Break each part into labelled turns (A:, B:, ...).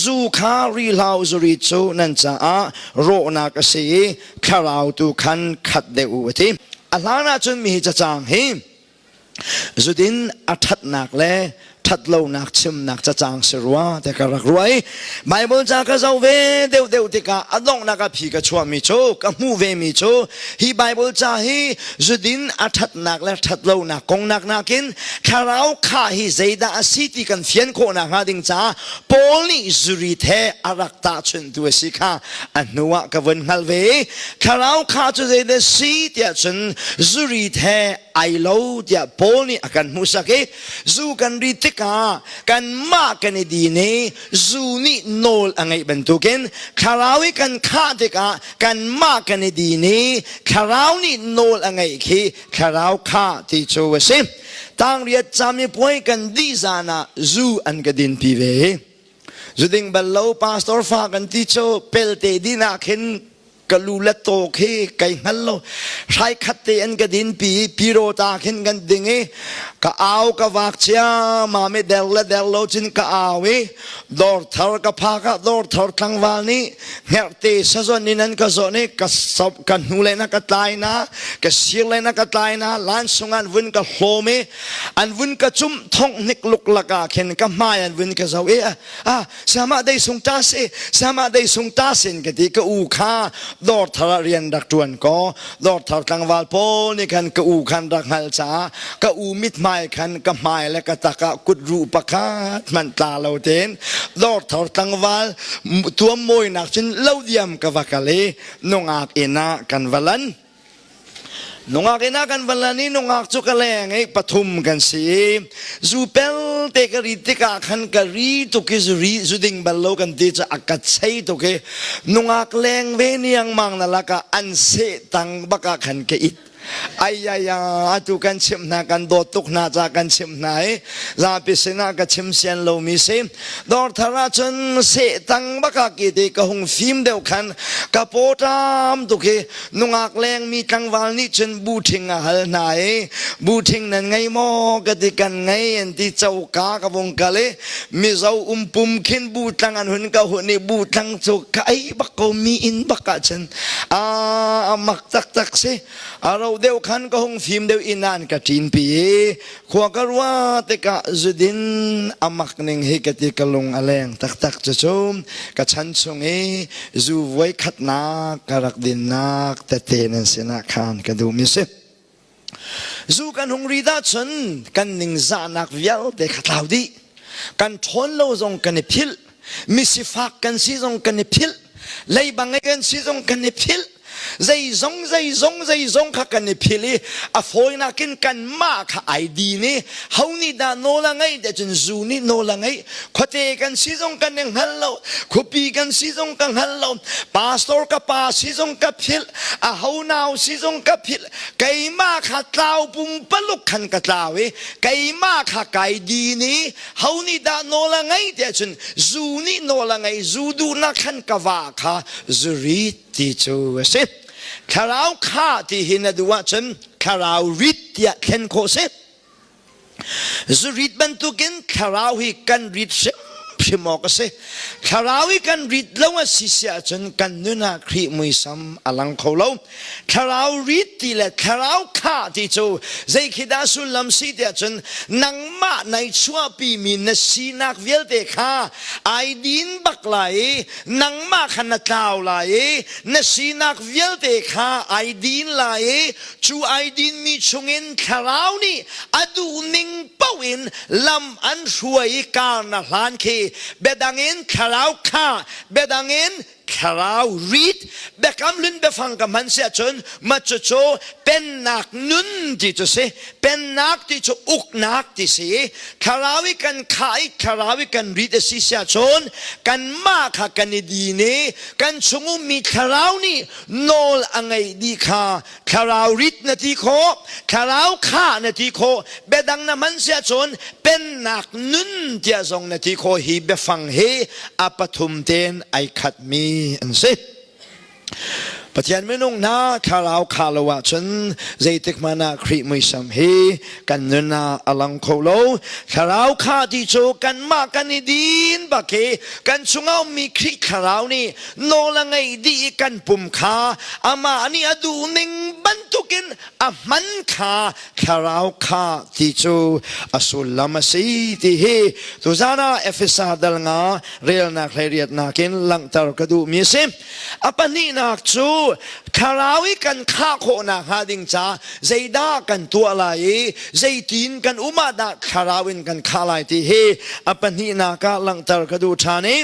A: Zu kha ri hlah u, zuri cu nan caah rawhnak a si i thlarau tu khan khat deuh u a ti. A hlan ahcun mi hi cacang hi zudin a ṭhatnak le ṭhatlonak chimnak cacang si rua te ka rak ruah i Bible ca ka zoh ve deuh deuh tikah a donghnak a phi ka chuahmi cu ka hmuh ve mi cu hi Bible ca hi zudin a ṭhatnak le ṭhatlonak kongnak nakin thlarau kha hi zeidah a si ti kan fian khawh nakhnga ding caah Paul nih zurit he a rak tahchunhtu a si kha a hnu ah ka vun hngal ve i thlarau kha cu zeidah si tiah cun zurit he ai lo tiah Paul nih a kan hmuhsak i zu kan ri tikah kanmah kan i din i zu nih nawl a ngeih bantukin thlarau i kan khah tikah kanmah kan i din i thlarau nih nawl a ngeih khi thlarau khah ti cu a si. Tangriat camipuai kan dih zan ah zu an ka dinpi ve. Zuding bal lo pastor fa kan ti cu pelte din ah khin ka lu le taw khi kai hngal lo hrai khat te an ka din pi piro ta khin kan ding i ka au ka vak chia ma me der le der lo chin ka au i dor thar ka phak ah dor thar tlangval nih hngerhte sazon in an ka zawh i ka sop ka hnu le na ka tlai na ka sir le na ka tlai na lan sung an vun ka hlawm i an vun ka cum thong hnik luk laka khin ka hmai an vun ka zo i ah sama dei sung ta si sama dei sung ta sin ka ti ka u kha dor thar ah rian rak tuan ko dor thar tlangval pawl nih khan ka u khan rak hngal caah ka u mithmai khan ka hmai le ka tak ah kut ruh pakhat hmanh tla lo tein dor thar tlangval tuam mawinak cun lo diam ka va kal i nungak inn ah kan va lan. Nungak inn ah kan va lan i nungak cu ka leng i pathum kan si i zu pel te ka ri tikah khan ka ri tuk i zu ri zu ding bal lo kan ti cu a ka chei tuk i nungak leng ve niangmang na lakah an seh tang bak ah khan ka it. Aiaya atu kan chimh hna kan dawt tuk hna ca kan chimh hna i zapi sinah ka chim sian lomi si. Dawrthar ah cun seh tang bak ah ki ti ka hung fim deuh khan ka paw ṭam tuk i nungak lengmi tlangval nih cun buṭhing a hal hna i buṭhing nan ngei maw ka ti kan ngei an ti coka ka vung kal i mizo umpum khin buhtlang an hun ka hun i buhtlang cu ka ei bak ko mi inn bak ah cun a mak taktak si a ro deuh khan ka hung fim deuh inn ah an ka ṭinpi i Khua ka ruah tikah zudin a mak ning hi ka ti ka lung a leng taktak. Cucu ka chan chung i zu voi khatnak ka rak dinnak tete nan sinah khan ka duhmi si. Zu kan hung ri dah cun kan ningzahnak vialte kha tlau dih. Kan ṭhawn lo zong kan i philh. Misifak kan si zong kan i philh. Leibang kan si zong kan i philh. Zeizong zeizong zeizong kha kan i philh i a fawinak in kanmah kha ai din i ho nih dah nawl a ngeih tiah cun zu nih nawl a ngeih. Khuate kan si zong kan i hngal lo, khuapi kan si zong ka hngal lo, pastor ka pa si zong ka philh, a ho nau si zong ka philh. Keimah kha tlau pumpaluk khan ka tlau i keimah kha kai din i ho nih dah nawl a ngeih tiah cun zu nih nawl a ngei, zu duhnak khan ka va kha zurit ti cu a si. Thlarau kha ti hi na duh ahcun thlarau rit tiah thlen khawh si. Zurit bantukin thlarau hi kan rit hrimhrim awk a si. Thlarau hi kan rit lo a si si ahcun kan nun ah Khrih muisam a lang kho lo. Thlarau rit ti le thlarau kha ti cu zei khi dah sullam si tiah cun nangmah nai chuahpimi na sinak vialte kha ai din bak lai i nangmah kha na tlau lai i na sinak vialte kha ai din lai i cu ai dinmi chungin thlarau nih a duhning paoh in lam an hruai i kar na hlan khi biadang in thlarau kha biadang in thlarau rit biakam hlun biafang ka hman si ahcun ma cucu pennak nun ti cu si pennak ti cu uknak ti si thlarau i kan khah i thlarau i kan rit a si si ahcun kanmah kha kan i din i kan chung ummi thlarau nih nawl a ngeih dih kha thlarau rit na ti khawh thlarau khah na ti khawh biadang na hman si ahcun pennak nun tiah zong na ti khawh hi biafang hi a pathum tein ai khatmi an si. Pathian minung hna thlarau kha lo ahcun zeitik hmanh ah Khrih muisam hi kan nun ah a lang kho lo. Thlarau kha ti cu kanmah kan i din bak i kan chungah ummi Khrih thlarau nih nawl a ngeih dih i kan pum kha amah nih a duh ning bantukin a hman kha thlarau kha ti cu a sullam a si ti hi tuzan ah Efesa dal nga relnak hleiriatnak in langhter ka duhmi a si. A pahnihnak cu thlarau i kan khah khawhnak hnga ding ca zeidah kan tuah lai i zeitin kan um ah dah thlarau in kan khah lai ti hi a pahnihnak ah langhter ka duh ṭhan i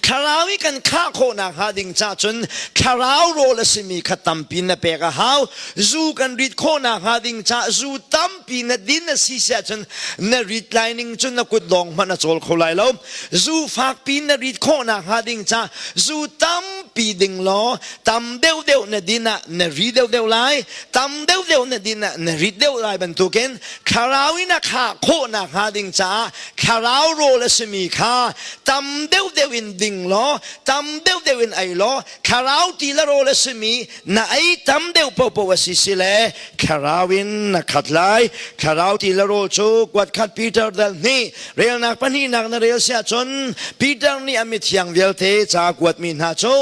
A: Thlarau i kan khah khawhnak hnga ding ca cun thlarau rawl a simi kha tampi na pek a hau. Zu kan rit khawhnak hnga ding ca zu tampi na din a si siah cun na rit lai ning cun na kut dawng hmanh a cawl kho lai lo. Zu fakpi na rit khawhnak hnga ding ca zu tampi ding law tam deuhdeuh na din ah na ri deuhdeuh lai, tam deuhdeuh na din ah na rit deuh lai bantukin thlarau in a khah khawhnak hnga ding caah thlarau rawl a simi kha tam deuhdeuh in ding law tam deuhdeuh in ei law thlarau ti le rawl a simi na ei tam deuh paohpaoh a si si le thlarau in na khat lai. Thlarau ti le rawl cu kuat khat Peter dal hnih relnak pahnihnak na rel siah cun Peter nih a mithiang vialte ca kuatmi hna cu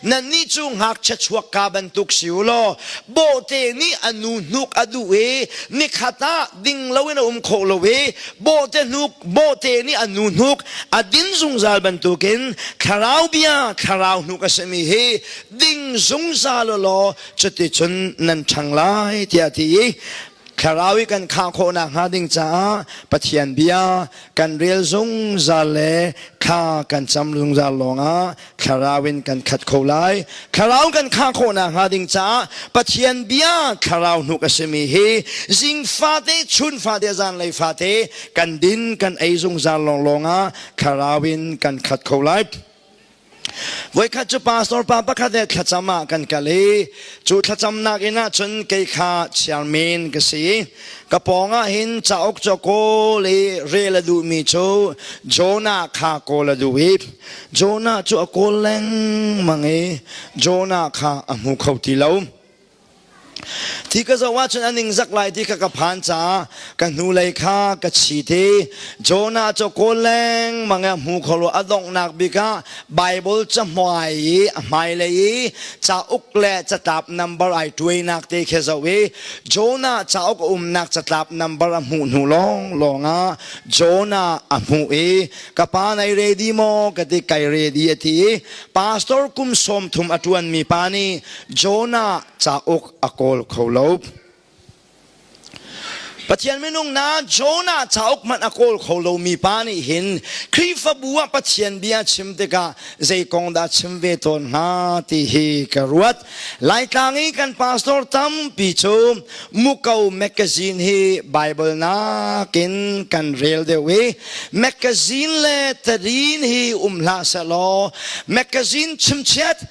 A: nannih cu ngakchia chuak ka bantuk si u law bawhte nih a nu hnuk a duh i nikhat ah ding loin a um khawh lo i bawhte hnuk bawhte nih a nu hnuk a din zungzal bantukin thlarau bia thlarau hnuk a simi hi ding zungzal law cuticun nan ṭhang lai tiah ti i thlarau i kan khah khawhnak hnga ding caah Pathian bia kan rel zungzal le thla kan cam zungzal lawngah thlarau in kan khat kho lai. Thlarau kan khah khawhnak hnga ding caah Pathian bia thlarau hnuk a simi hi zing fate chun fate zanlei fate kan din kan ei zungzal lawnglawng ah thlarau in kan khat kho lai. Voikhat cu pastor pa pakhat he thlacam ah kan kal i cu thlacamnak inn ah cun kei kha chairman ka si. Ka pawng ah hin cauk cu kawl i rel a duhmi cu Jonah kha kawl a duh i Jonah cu a kawl lengmang i Jonah kha a hmu kho ti lo. Thi ka zoh ahcun a ningzak lai ti kha ka phan caah ka hnulei kha ka chit i Jonah cu kawl lengmang i a hmu kho lo. A donghnak bik ah Baibal cahmai i a hmailei i cauk le catlap number ai tuainak te khi zoh i Jonah cauk a umnak catlap number a hmuh hnu lawnglawng ah Jonah a hmuh i ka pa nai ready maw ka ti kai ready a ti i pastor kum 30 a ṭuanmi pa nih Jonah cauk a kawl kho lo. Pathian minung na Jonah cauk hmanh a kawl kho lomi pa nih hin Khrihfabu ah Pathian bia chim tikah zei kong dah chim ve tawn hnga ti hi ka ruat. Laitlang i kan pastor tampi cu Muko magazine hi Bible nakin kan rel deuh i magazine le tarin hi um hlah sehlaw magazine chimchiat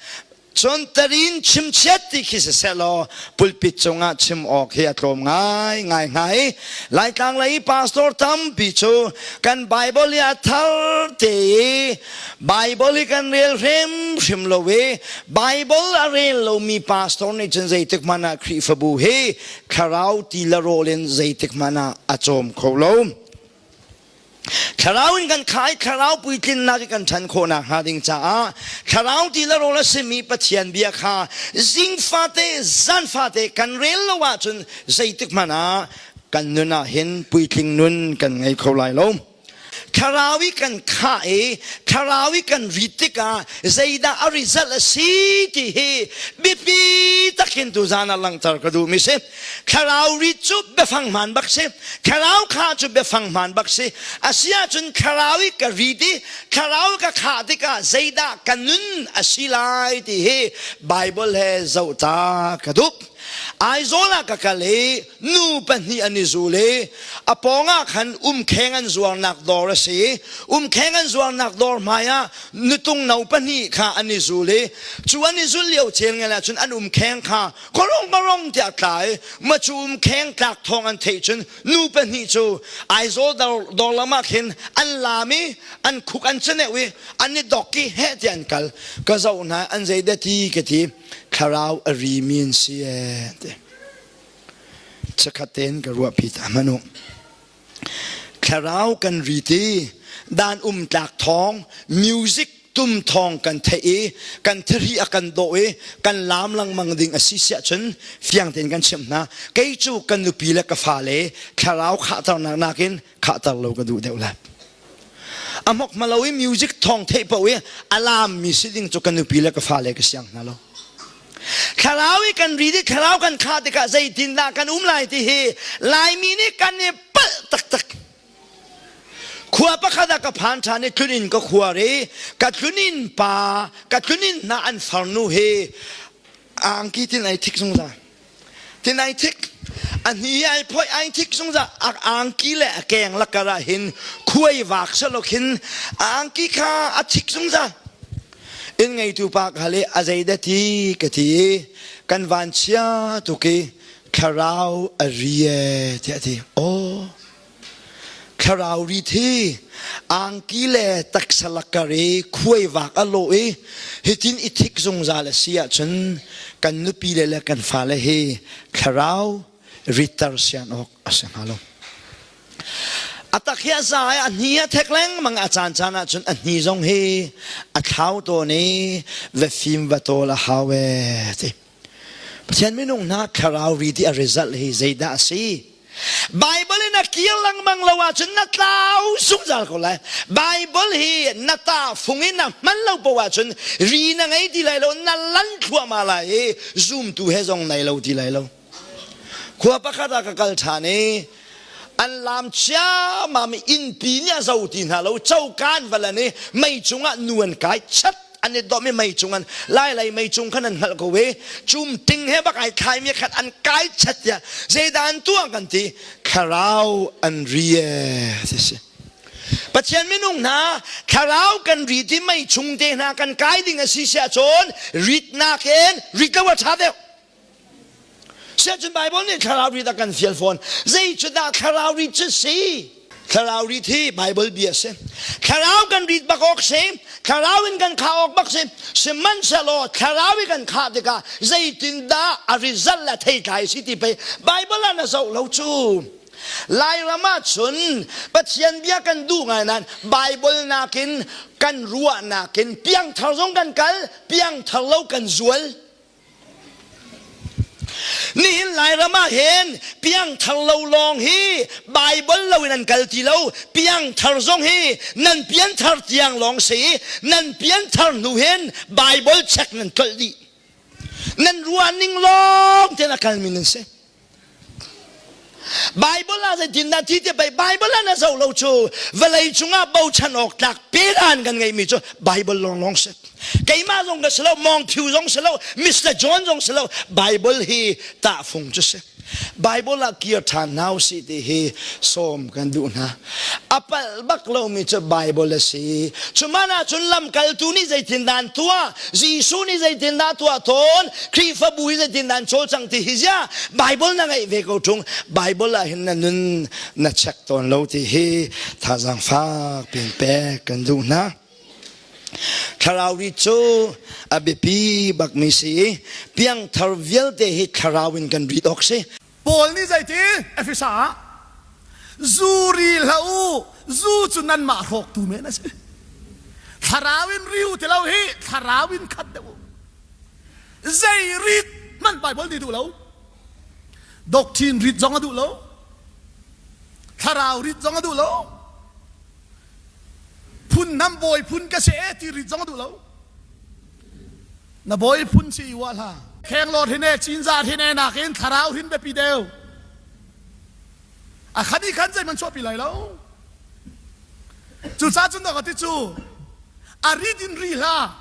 A: Cun tarin chimchiat ti khi siseh law pulpit cungah chim awk hi a tlawm ngai ngai hnga i Laitlang lei pastor tampi cu kan Bible hi a thar te i Bible hi kan rel hrimhrim lo i Bible a rel lomi pastor nih cun zeitik hmanh ah Khrihfabu hi thlarau ti le rawl in zeitik hmanh ah a cawm kho lo. Thlarau in kan khai thlarau puitlinnak i kan ṭhan khawhnak hnga ding caah thlarau ti le rawl a simi Pathian bia kha zing fate zan fate kan rel lo ahcun zeitik hmanh ah kan nun ah hin puitling nun kan ngei kho lai lo. Thlarau i kan khah i thlarau i kan rit tikah zeidah a result a si ti hi biapi takin tuzan ah langhter ka duhmi si. Thlarau rit cu biafang hmaan bak si. Thlarau kha cu biafang hmaan bak si. A si ahcun thlarau i ka rit i thlarau ka khah tikah zeidah ka nun a si lai ti hi Bible he zoh ta ka duh. Aizawl ah ka kal i nu pahnih an i zul i a pawng ah khan umkheng an zuarnak dawr a si i umkheng an zuarnak dawr hmai ah nutung no pahnih kha an i zul i cu an i zul lio cel ngel ahcun an umkheng kha Korong korong tiah tla i macu umkheng tlak thawng an theih cun nu pahnih cu Aizawl dawr lam ah khin an laam i an khuk an ceneuh i an i dok i heh tiah an kal. Ka zoh hna an zei dah ti ka ti. Thlarau a rimi an si ee ti. Chikkhat tein ka ruahpi ta hmanh u. Thlarau kan ri ti dan um tlak thawng music tum thawng kan theih i kan thari a kan dawh i kan laam lengmang ding a si siah cun fiang tein kan chimh hna kei cu kan nupi le ka fale thlarau khahternak nakin khahter lo ka duh deuh lai a hmok hmalo i music thawng theih paoh i a laammi si ding cu ka nupi le ka fale ka siang hna lo thlarau i kan ri i thlarau kan khah tikah zeitindah kan um lai ti hi laimi nih kan i palh taktak khua pakhat ah ka phan ṭhan i tlun in ka khuar i ka tlun pa ka tlun in hna an farnu hi angki tin ai thik zungzal tin ai thik a hni ai phoi ai thik zungzal a angki le a keng lakar ah hin khuai vak salo khin a angki kha a thik zungzal inn ngeitu pa kha le a zei dah ti ka ti i kan van chia tuk i thlarau a ri e tiah a ti aw Thlarau ri thi angki le taksa lakar i khuaivak a lawh i hitin i thik zungzal a si ahcun kan nupi le le kan fale hi thlarau ritter sian awk a si hnga lo. A tak hi a za i a hni a thek lengmang a caan caan ahcun a hni zong hi a thlau tawn i va fim va tawl a hau ee ti. Pathian minung hna thlarau ri ti a result hi zeidah a si? Bible in a kir lengmang lo ahcun na tlau zungzal ko lai. Bible hi na ta fung in na hman lo poah ahcun ri na ngei ti lai lo, na lan thluahmah lai i zumtu he zong nai lo ti lai lo. Khua pakhat ah ka kal ṭhan i an lam ciammam i innpi nih a zo ti hna lo cokaan va lan i mei cungah nu an kai chat an i dawm i mei cung an lailei mei cung khan an hngalh ko i cum ting he bak ai thlai mi khat an kai chat tiah zeidah an tuah kan ti thlarau an ri e ti si Pathian minung hna thlarau kan ri ti mei chung te hna kan kai ding a si siah cun ritnak in rit lo a ṭha deuh Siahcun Bible nih thlarau rit a kan fial fawn. Zei cu dah thlarau rit cu si? Thlarau rit hi Bible bia si. Thlarau kan rit bak awk si. Thlarau in kan khah awk bak si. Sihmanhsehlaw thlarau i kan khah tikah zeitindah a result le theitlai si ti pei Bible ah na zoh lo cu. Lairam ah cun Pathian bia kan duh ngai nain Bible nakin kan ruahnak in piangthar zong kan kal, piangthar lo kan zual. Nihin Lairam ah hin piangthar lo lawng hi Bible lo in an kal ti lo. Piangthar zong hi nan pianthar tiang lawng si i nan pianthar hnu hin Bible check nan tlolh dih. Nan ruah ning lawng tein a kalmi nan si. Bible ah zeitindah ti ti pei Bible ah na zoh lo cu vawlei cungah bochan awk tlak pedan kan ngeihmi cu Bible lawnglawng si. Keimah zong ka si lo, Mong Phu zong si lo, Mr. John zong si lo, Bible hi tahfung cu si. Bible ah kir ṭhan hna usih ti hi sawm kan duh hna. A palh bak lomi cu Bible a si. Cuman ahcun lamkaltu nih zeitindah an tuah, Jesuh nih zeitindah tuah tawn, Khrihfabu hi zeitindah an cawlcang ti hi ziah Bible na ngeih ve ko ṭung. Bible ah hin na nun na check tawn lo ti hi thazaang fak pin pek kan duh hna. Thlarau ri cu a biapi bakmi si i piangthar vialte hi thlarau in kan rit awk si.
B: Paul nih zeiti Efesa ah zu ri hlah u zu cu nanmah hrawktu men a si thlarau in ri u ti lo hi thlarau in khat deuh u zei rit hmanh Bible nih duh lo doctrine rit zong a duh lo thlarau rit zong a duh lo phun nam bawi phun ka si e ti rit zong a duh lo Na bawi phun si i uah hlah. Khenglawt hin e cinzah hin e nakin thlarau hin biapi deuh. A khan i khan zeihmanh chuahpi lai lo. Cucaah cun ka ti cu a rit in ri hlah.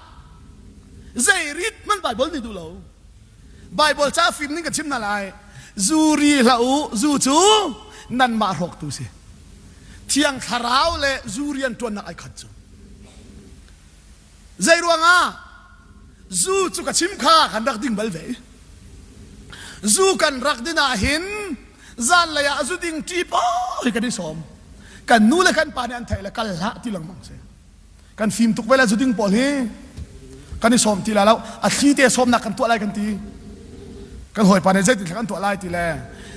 B: Zei rit hmanh Bible nih duh lo. Bible ca fim ning ka chim hna lai. Zu ri hlah u, zu cu nanmah hrawktu si. Thiang thlarau le zu rian ṭuannak ai khat cu. Zei ruangah zu cu ka chim kha kan rak ding bal ve. Zu kan rak din ah hin zanlei ah zu ding ṭi pawi kan i sawm. Kan nu le kan pa nih an theih le kal hlah ti lengmang si. Kan fim tuk ve le zu ding pawl hi. Kan i sawm ti lai lo. A thli te sawmnak kan tuah lai kan ti. Kan hawipa nih zeitin kan tuah lai ti le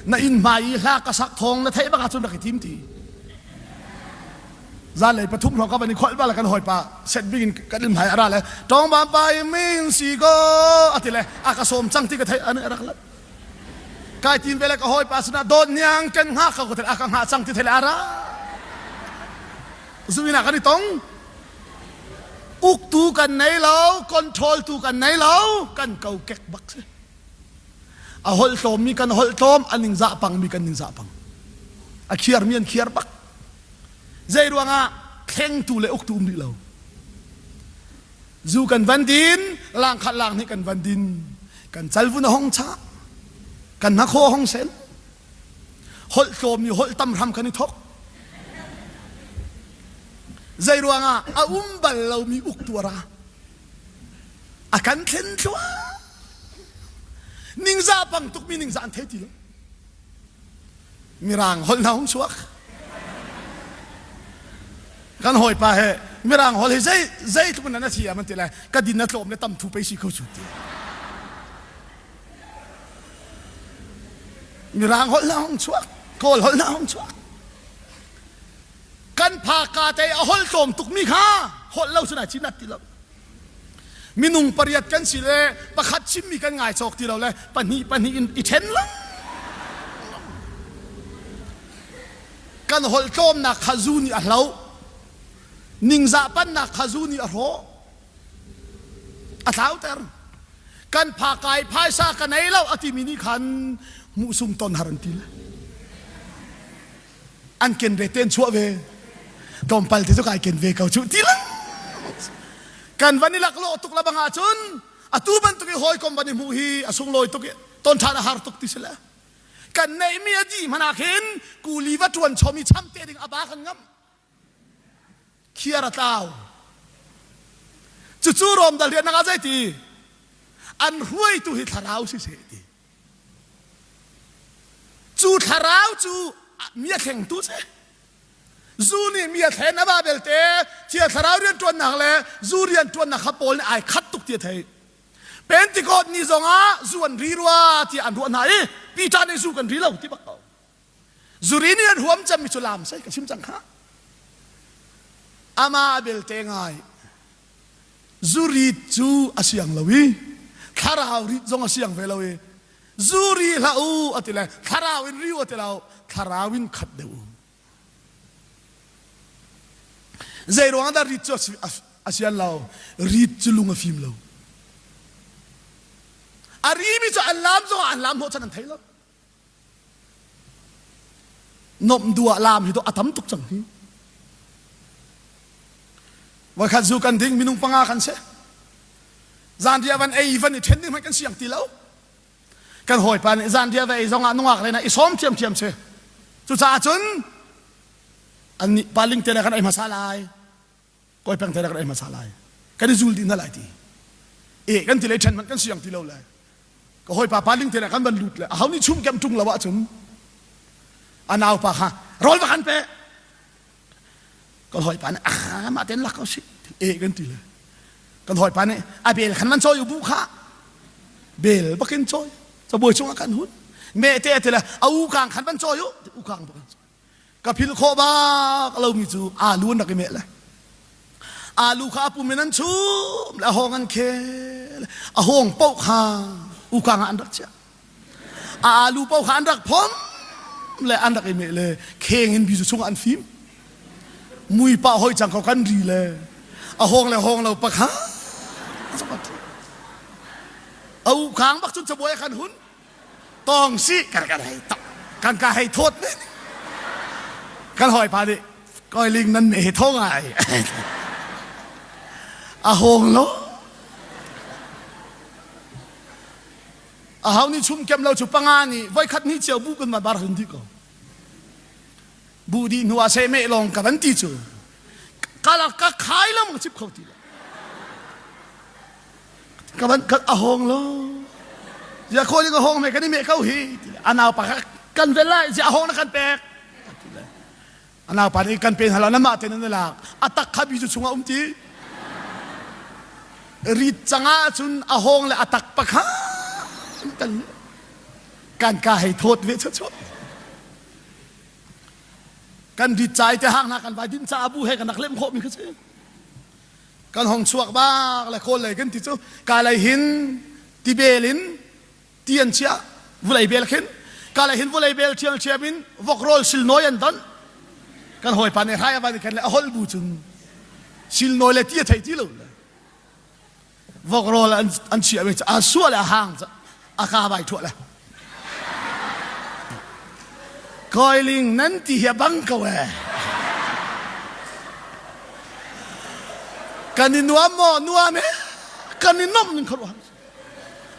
B: na inn hmai i hla ka sak thawng na theih bak ahcun rak i tim ti. Zanlei pathum hrawng ka van i kholh bal kan hawipa set bing in kan inn hmai a ra le tawng bam pa i min si ko a ti le a ka sawm cang ti ka theih an rak lat. Kai tin ve le ka hawipa sinah dawt niang kan hngak ko ka thei a ka hngah cang ti thei le a ra. Zuin ah kan i tong. Uktu kan nei lo, control tu kan nei lo, kan kokek bak si. A holh tlawmmi kan holh tlawm, a ningzah pangmi kan ningzah pang. A khiarmi an khiar bak. Zei ruangah thlengtu le uktu um rih lo. Zu kan van din, langkhat lang nih kan van din. Kan calvun a hong chah, kan hnakhaw a hong sen. Holh tlawmmi holh tam hram kan i thok. Zei ruangah a um bal lomi uktu a ra. A kan thlen thluah. Ningzah pang tukmi ningzah an thei ti lo. Mirang holh hna hung chuak. Kan hawipa he Mirang holh hi zei zeitluk in na thiam an ti lai. Ka din na tlawm le tam thu pei si kho cu ti. Mirang holh na hung chuak, Kawl holh na hung chuak. Kan phaka te a holh tlawm tukmi kha holh lo cun ai cinat ti lo. Minung pariat kan si le pakhat chimmi kan ngai cawk ti lo le pahnih pahnih in i ṭhen lo. Kan holh tlawmnak kha zu nih a hloh. Ningzah pannak kha zu nih a hrawh. A tlauter. Kan phakai phaisa ka nei lo a timi nih khan hmuhsung ton har an ti le. An ken ve ten chuah ve. Tlawmpal te cu kai ken ve ko cu ti lang. Kan van i laklawh tuk la bang ahcun atu bantuk i hawikom van i hmuh hi a sunglawi tuk i ton ṭhan a har tuk ti si le. Kan neihmi a dih hmanh ah khin kuli va ṭuan chom i cham te ding a ba kan ngam. Khiar a tlau. Cucu Rom dal riannak ah zeiti? An hruaitu hi thlarau si seh ti. Cu thlarau cu mi a thlengtu si. Zu nih mi a thlen a belte thia thlarau rianṭuannak le zu rianṭuannak kha Paul nih ai khat tuk ti a theih. Pentecost ni zongah zu an ri rua tiah an ruah hna i Peter nih zu kan ri lo ti bak ko. Zuri nih an huam cemmi cu laam sai ka chim cang kha. Amah belte ngai zurit cu a siang lo i thlarau rit zong a siang ve lo i zuri hlah u a ti le thlarau in ri u a ti lo thlarau in khat deuh u. Zei ruang dah rit cu a sian lo rit cu lung a fim lo. A rimi cu an laam zong ah an laam hnawh chan an thei lo. Nomh duh ah laam hi to a tam tuk cang hi. Voikhat zu kan ding minung panga kan si. Zanriah van ei van i ṭhen ding hmanh kan siang ti lo. Kan hawipa nih zanriah va ei zong ah nungak len ah i sawm ṭhiamṭhiam si. Cucaah cun annih paling te le kan ei hmasa lai. Kawi peng te le kan ei hmasa lai. Kan i zul dih hna lai ti. E kan ti le ṭhen hmanh kan siang ti lo le. Ka hawipa paling te le kan van lut le aho nih chum kem ṭung lo ahcun a naupa kha rawl va kan pe. Kan hawipa nih ah mah ten lak ko si e kan ti le kan hawipa nih a bel khan man cawi u bu kha bel bakin cawi cabuai cungah kan hun me te ti le a u kang khan van cawi u u kang bakin cawi ka phil khawh bak lomi cu alu an rak i meh le alu kha a pum in an chum le a hawng an khel a hawng paoh kha u kang ah an rak chiah A alu paoh kha an rak phom le an rak i meh le kheng in bizu chungah an fim. Mui pah hoi cang ko kan ri le a hawng le hawng lo pakha. A u kang bak cun cabuai khan hun tong si kan kan hei tak kan ka hei thawt ve kan hoi pa nih koi ling nan me he tho ngai a hawng lo Aho nih chum kem lo cu panga nih voikhat hnih cio bu kan bar hun dih ko. Bu dih hnu ah sehmeh lawng ka van ti cu kala ka khai lam ka chip kho ti lo. Ka van ka a hong lo. Zia khaw ning a hong me kan i meh ko hi. A nau pa kan vel lai zia a hong na kan pek. A nau pa nih kan pe hna lo na mah te nan lak. A tak kha bi cu chungah um ti. Rit cang ahcun a hawng le a tak pakhat kan kan ka hei thawt ve chuah. Kan rit cai te hang hna kan vai din ca bu he kan rak lem khawh mi kha si. Kan hong chuak bak le kawl lei kan ti cu ka lei hin tibel in ti an chiah vulei bel khin ka lei hin vulei bel ṭhial ṭhiam in vok rawl silnawi an don kan hawipa nih hrai a van khen le a holh bu cun silnawi le ti a thei ti lo le vok rawl an an chiah mi a suah le a hang a ka vai thuah le Koiling nan ti hi a bang ko e kan i nuam maw nuam e kan i nomh ning kharuah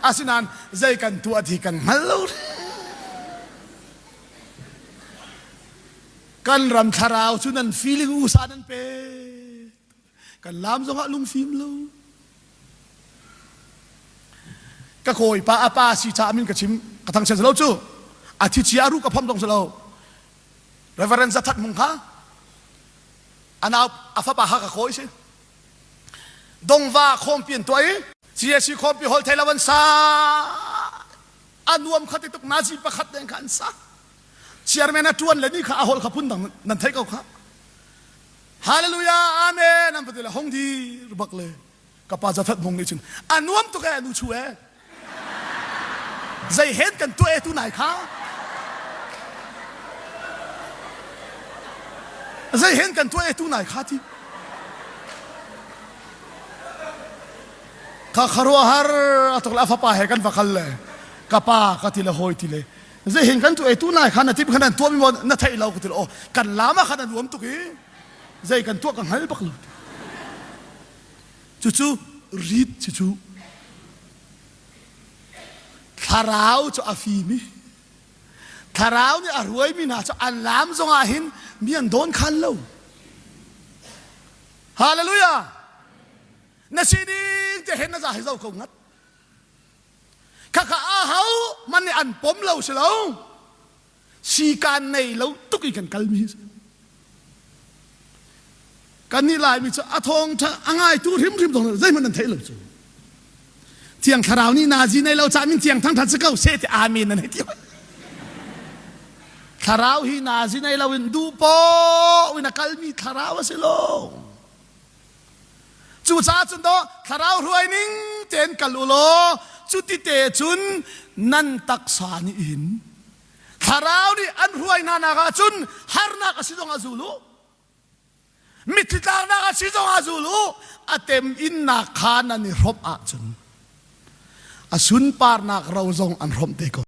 B: Asinain zei kan tuah ti kan hngal lo. Kan ram thlarau cu nan feeling usa nan pe. Kan lam zongah lungfim lo. Ka kawipa a pa si caah min ka chim ka thangchiat lo cu. A thi chia a ru ka phom zong si lo. Reverend Zathat Mung kha a nau a fapa kha ka kawi si. Dongva khawmpi an tuah i CAC khawmpi hol thei lo an sa. A nuam kha ti tuk nazi pakhat deng kha an sa. Chairman a tuan le ni kha a hol kha phun dang nan thei ko kha. Hallelujah amen an pati le hong dir bak le ka pa zathat mung nih cun a nuam tuk e nu chu e zei hen kan tuah e tu nai kha zei hen kan tuah e tu nai kha ti kha kharuahar a tuk le a fapa he kan va kal le ka pa ka ti le hawi ti le zei hen kan tu e tu nai kha na tim khan an tuah mi mo na theih lo ka ti le o kan lam ah khan a nuam tuk i zei kan tuah ka hngal bak lo Cucu rit cucu thlarau cu a fim i thlarau nih a ruaimi hna cu an lam zongah hin mi an dawn khan lo. Hallelujah! Na sining te hen na za hi zo ko ngat. Khakha a hau man nih an pom lo si lo. Sikaan nei lo tuk i kan kalmi hi Kannih Laimi cu a thawngṭha a ngaitu hrimhrim zong zeihmanh nan theih lo cu. Thiang Thlarau nih nazi nei lo caah min thiang thangṭhat si ko seh ti amen nan hei ti. Thlarau hi nazi nei lo in duh paoh in a kalmi thlarau a si lo. Cucaah cun daw thlarau hruai ning tein kal u law cuti te cun nan taksa nih hin thlarau nih an hruai hna nak ah cun harnak a si zong ah zul u mitthli tlaknak a si zong ah zul u a tem innak kha nan i hrawmh ahcun a sunparnak ro zong an hrawmh te ko.